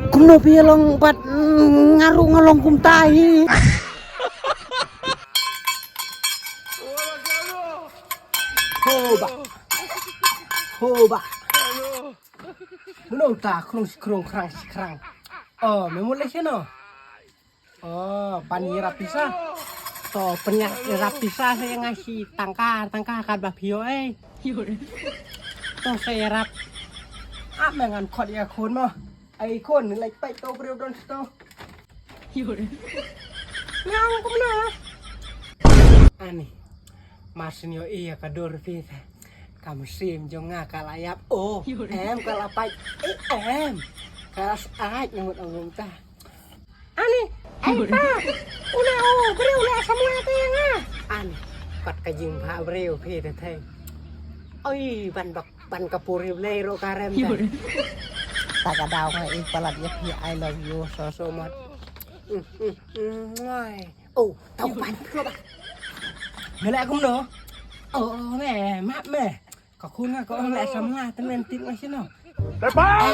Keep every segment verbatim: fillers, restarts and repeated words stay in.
Kumno phi long bad, mm, nga ruh nga long kumta hi. Hoba. Hoba. Mano ta krung si krung krang si krang. Oh, me mut leh shano? Oh, ban ïarap pisa. To, pynïarap pisa sa ïa nga shi tangka, tangka kat ba phi ïoh, eh. To sa ïarap. Ah, me ngan khot ïa khun mo. Ai khun, leit peit to briew don sto. Nang kumno? Ani. Mar syn ïohi ïa ka dur phi te. Ka mynsiem jong nga ka la ïap. Oh, em ka la pait. Eh, em. Ka la sait ngut ong ta. Ani, ai pa. Una o, briew la samla te nga. Ani, pat ka jingbha briew phi te thei. Oi, ban bak, ban ka puri blei ro ka rem te. Ta ka daw nga i palat ïa phi, I love you so so much. Mm, mm, mm, mwai. Oh, tau ban phi ba. Me la kumno? Oh, me, ma me. Ka khun nga ka ong leh samla te men tip nga shano.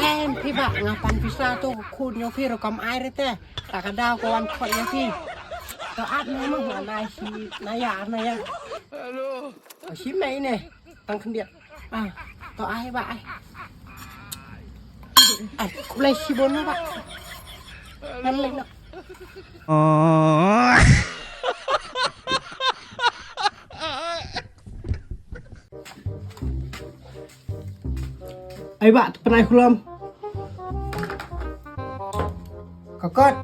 Em phi ba nga pan pisa to ka khun ïa phi ruh kam ai re te. Ta ka daw ka wan khot ïa phi. To ap me mo nga nai shi na ya na ya. Ka shi mei ne tang khyndiat. Ah, to ai ba ai. Ai, khublei shibun ba. Ngan leit noh. Ai ba, tu pynai khulom. Kokot.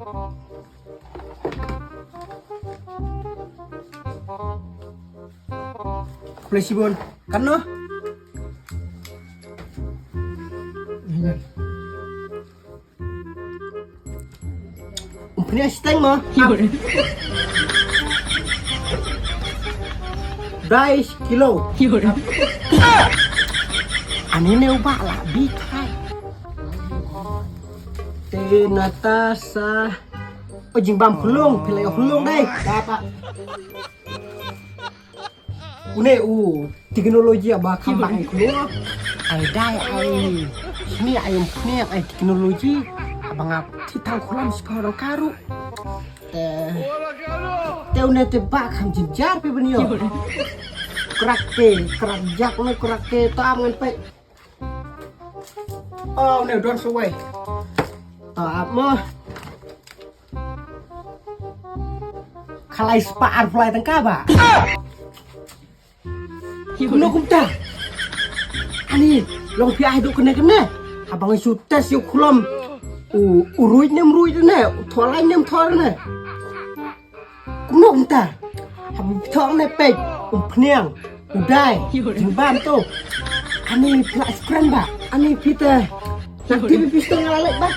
Khublei shibun. Kan noh. Umphniang shiteng mo. Dai kilo. Ani ne u ba la bi thai. Te Natasha. O jingbam khulung, phi la ïoh khulung dai. Ba ba. Une u teknologi ba kham bang i khulung. Ai dai ai. Sini ai umphniang ai teknologi. Ba nga thi tang khulum sipau dang karu. Te, te une te ba kham jynjar phi ban ïoh. Krak te, krak jak ne krak te tam ngan peit. Oh, une don sawai. Ta ap mo. Khalai spah arphew lai tyngka ba. Kumno kumta? Ani, long phi ai duk kane kane. Haba nga shu test ïa u khlom. U, u ruid ne em ruid ne, u thor lai ne em thor ne. Kumno kumta? Haba phi thok ne peit, umphniang, u dai, jingbam to. Ani phi la skren ba, ani phi te. Nanti phi pistol nga la leit ba.